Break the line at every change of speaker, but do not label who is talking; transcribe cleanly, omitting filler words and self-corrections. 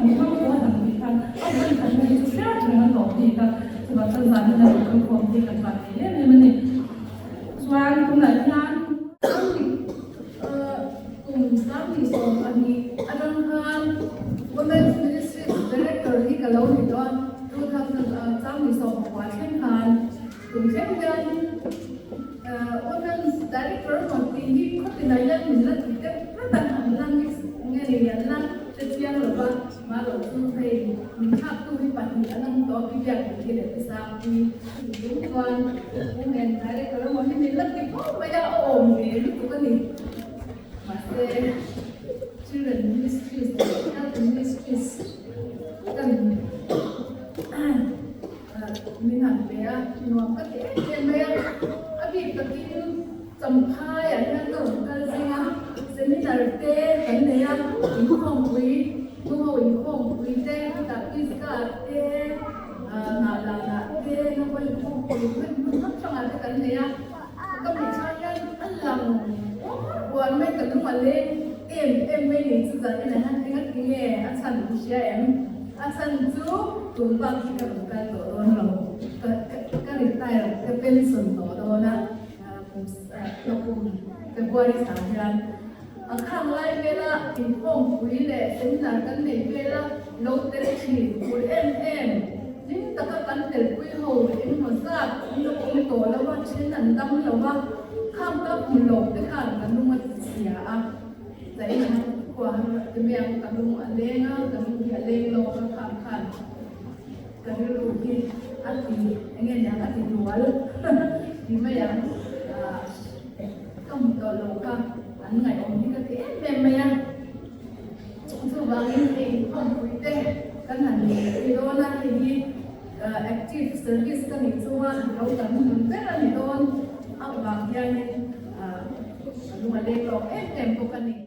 kan hmang tawh a han tih khan a vawi khat na hi chu hriat reng an lawm bik a, chuvang chuan zanin a rawn kal khawm hi kan van thei em em a ni. Chuan tunah hian kum 2020 atang khan Women's Ministries Director hi ka lo ni tawh a, 2019 thleng khan tum thleng hian Women's Director emaw tih hi khawtinah hian min la ti deuh tlat a, an la mix nge ni an la hre chiang lo va, mahlo chu hei min thlaktu hi pahnih an awm tawh a, Biak Biki leh Pi Sangpui chung chuan Women Director emaw hi min la ti fo mai a, a awm ve lutuk a ni. Mahse Children Ministries leh Health Ministries kan Min han pe a, nuam ka ti em em mai a. A bik takin Champhai ah hian ka rawn kal zing a, seminar te kan nei a, inkhawmpui, nuho inkhawmpui te, chutah Pisgah te, Hnahlanah te, naupang inkhawmpui hmun hmun hrang hrangah te kan nei a. Ka mitthla hian a lang uar mai, ka lung a leng em em mai ni chu zan inah hian eng a ti nge a chhan i hria em? A chhan chu tun bak hi ka rawn kal tawh dawn lo, ka ka retire ka pension tawh dawn a, kum kum February thla hian a khang lai vela inkhawmpui leh seminar kan nei vela lo tel thin pur em em. Hlim taka kan telpui ho engemaw zat an lo awm tawh lo a, then an dam lo a, khang ka hmu lo te khan ka lung a ti chhia a, zain a khua har ti mai ang, ka lung a leng a, ka lung hi a leng lo a, khang khan ka rilru hi a ti enge niang a ti dual ti mai ang, ka hmu tawh lo kha an ngaihawm hi ka ti em em mai a. Chuvangin hei inkhawmpui te kan han ti dawn a, hei hi active service ka nih chuan lo kan hnun ber a ni dawn avang hianin a lung a leng lawk em em bawk a ni.